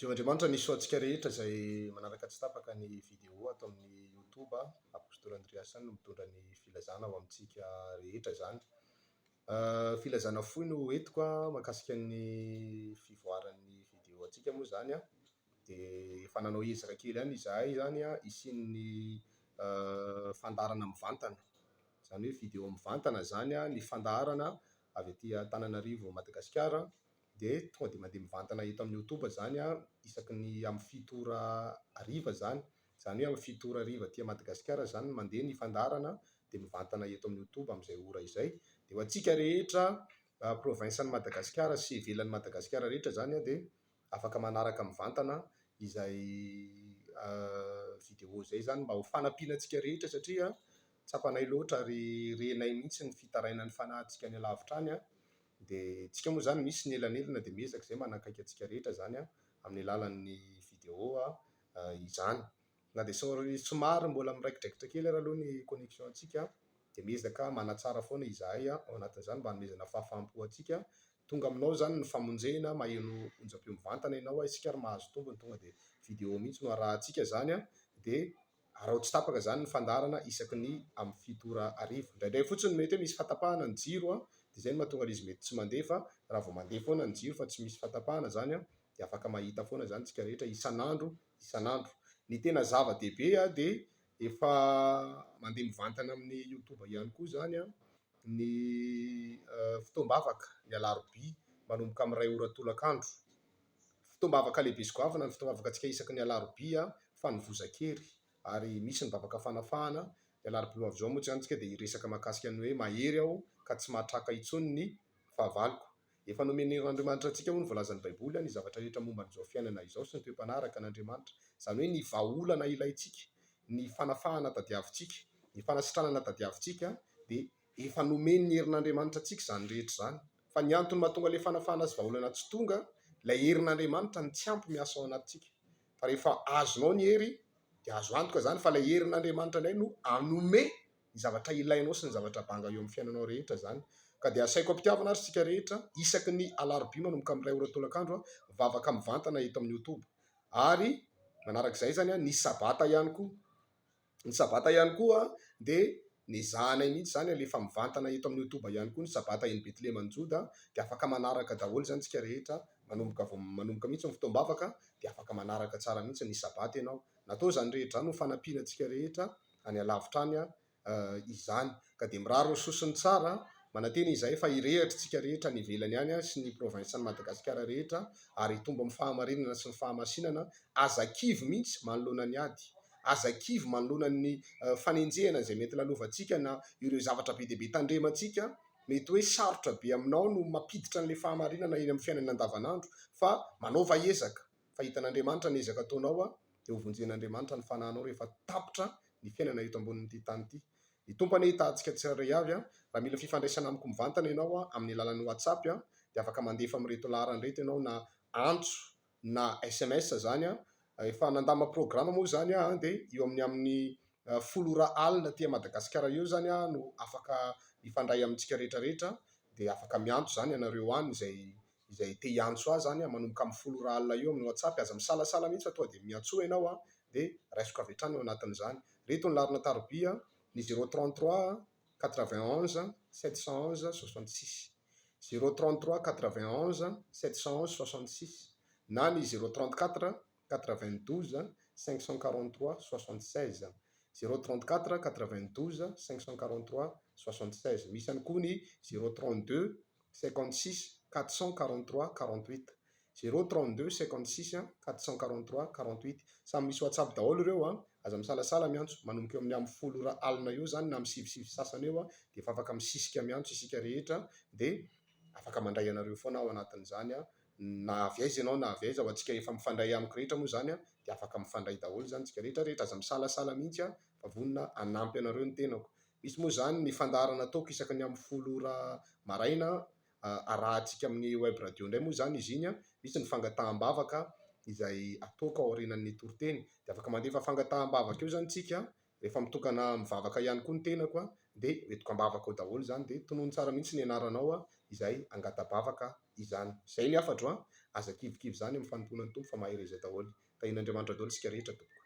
Jehovah Andriamanitra nisy ho antsika rehetra izay manaraka tsy tapaka ny vidéo ato amin'ny YouTube. Apostoly Andreas no mitondra ny filazana ho amintsika rehetra izany. Filazana fohy no entiko mahakasika ny fivoaran'ny vidéo antsika moa izany. Dia efa nanao ezaka kely ihany izahay izany hisian'ny fandaharana mivantana. Izany hoe vidéo mivantana izany ny fandaharana avy aty Antananarivo Madagasikara. Dia tonga dia mandeha mivantana eto amin'ny Youtube izany isaky ny amin'ny 7 ora hariva izany. Izany hoe amin'ny 7 ora hariva aty Madagasikara izany no mandeha ny fandaharana dia mivantana eto amin'ny Youtube amin'izay ora izay. Dia ho antsika rehetra province an'i Madagasikara sy ivelan'i Madagasikara rehetra izany dia afaka manaraka mivantana izay vidéo izay izany mba ho fanampiana antsika rehetra satria tsapanay loatra ary renay mihitsy ny fitarainan'ny fanahintsika any alavitra any. Dia tsika moa izany misy ny elanelana dia miezaka izay manakaiky antsika rehetra izany amin'ny alalan'ny vidéo izany. Na dia somary mbola miraikidraikitra kely ary aloha ny connexion antsika dia miezaka manatsara foana izahay ao anatin'izany mba hanomezana fahafaham-po antsika. Tonga aminao izany ny famonjena, maheno onjam-peo mivantana ianao, isika ary mahazo tombony tonga dia vidéo mihitsy no arahantsika izany dia Araho tsy tapaka izany ny fandaharana isaky ny amin'ny 7 ora hariva. Indraindray fotsiny mety hoe misy fahatapahana ny jiro an, dia izay no mahatonga ilay izy mety tsy mandeha fa raha vao mandeha foana ny jiro fa tsy misy fahatapahana izany an, dia afaka mahita foana izany isika rehetra isan'andro isan'andro. Ny tena zava-dehibe an dia efa mandeha mivantana amin'ny youtube ihany koa izany an ny fotoam-bavaka ny alarobia manomboka amin'ny iray ora tolakandro. Fotoam-bavaka lehibe sy goavana ny fotoam-bavaka antsika isaky ny alarobia fanovozan-kery ary misy ny vavaka fanafahana. Ny alarobia ho avy izao moa izany isika dia hiresaka mahakasika ny hoe mahery aho ka tsy mahatraka intsony ny fahavaloko. Efa nomen'Andriamanitra antsika hoy ny voalazan'ny Baiboly ny zavatra rehetra momba an'izao fiainana izao sy ny toe-panahy araka an'Andriamanitra. Izany hoe ny vahaolana ilaintsika, ny fanafahana tadiavintsika, ny fanasitranana tadiavintsika dia Efa nomen'ny herin'Andriamanitra antsika izany rehetra izany. Fa ny antony mahatonga ilay fanafahana sy vahaolana tsy tonga, ilay herin'Andriamanitra no tsy ampy miasa ao anatintsika. Fa rehefa azonao ny hery, dia azo antoka izany fa ilay herin'Andriamanitra indray no hanome ny zavatra ilainao sy ny zavatra banga eo amin'ny fiainanao rehetra izany. Ka dia asaiko am-pitiavana ary isika rehetra, isaky ny alarobia manomboka amin'ny iray ora tolakandro, vavaka mivantana eto amin'ny Youtube. Ary manarak'izay izany, ny sabata ihany koa. Ny sabata ihany koa dia nezahanay mihitsy izany alefa mivantana eto amin'ny youtube ihany koa ny sabata eny Betlehema any Joda dia afaka manaraka daholo izany tsika rehetra manomboka vao manomboka mihitsy ny fotoam-bavaka dia afaka manaraka tsara mihitsy ny sabata ianao. Natao izany rehetra izany ho fanampiana antsika rehetra any alavitra any izany. Ka dia mirary ny soa sy ny tsara, manantena izahay fa hirehatra isika rehetra any ivelany any sy ny province an'i Madagasikara rehetra ary hitombo amin'ny fahamarinana sy ny fahamasinana, aza kivy mihitsy manoloana ny ady, aza kivy manoloana ny fanenjehana izay mety lalovantsika na ireo zavatra be dia be tandremantsika, mety hoe sarotra be aminao no mampiditra an'ilay fahamarinana eny amin'ny fiainana andavanandro fa manaova ezaka fa hitan'Andriamanitra ny ezaka ataonao dia hovonjen'Andriamanitra ny fanahinao rehefa tapitra ny fiainana eto ambonin'ity tany ity. Ny Tompo anie hitaha antsika tsirairay avy. Raha mila fifandraisana amiko mivantana ianao amin'ny alalan'ny WhatsApp dia afaka mandefa amin'ireto laharana ireto ianao na antso na sms izany. Efa nandamina programa moa izany aho dia eo amin'ny amin'ny 10 ora alina aty Madagasikara eo izany aho no afaka mifandray amintsika rehetra rehetra dia afaka miantso izany ianareo any izay izay te hiantso ahy izany manomboka amin'ny 10 ora alina eo amin'ny WhatsApp. Aza misalasala mihitsy fa tonga dia miantsoa ianao dia raisiko avy hatrany ao anatin'izany. Ireto ny laharana tarobia, ny 033 91 711 66, 033 91 711 66 na ny 034 92 543 76, 034 92 543 76. Misy ihany koa ny 032 56 443 48, 0 32 56 443 48. Samy misy WhatsApp daholo ireo an! Aza misalasala miantso, manomboka eo amin'ny amin'ny 10 ora alina eo izany na amin'ny sivy sivy sasany eo dia efa afaka misisika miantso isika rehetra dia afaka mandray anareo foana aho anatin'izany an! Na avy aiza ianao na avy aiza, ho antsika efa mifandray amiko rehetra moa izany an, dia afaka mifandray daholo izany isika rehetra rehetra, aza misalasala mihitsy an, fa vonona hanampy anareo ny tenako. Misy moa izany ny fandaharana ataoko isaky ny amin'ny 10 ora maraina, arahantsika amin'ny web radio indray moa izany izy iny an, misy ny fangataham-bavaka izay ataoko aorianan'ny toriteny, dia afaka mandefa fangataham-bavaka eo izany tsika, rehefa mitokana mivavaka ihany koa ny tenako an, dia hoentiko am-bavaka ao daholo izany, dia tonony tsara mihitsy ny anaranao izay hangata-bavaka izany. Izay ny hafatro an! Aza kivikivy izany amin'ny fanompoana ny Tompo fa mahereza daholo. Tahian'Andriamanitra daholo isika rehetra tompoko.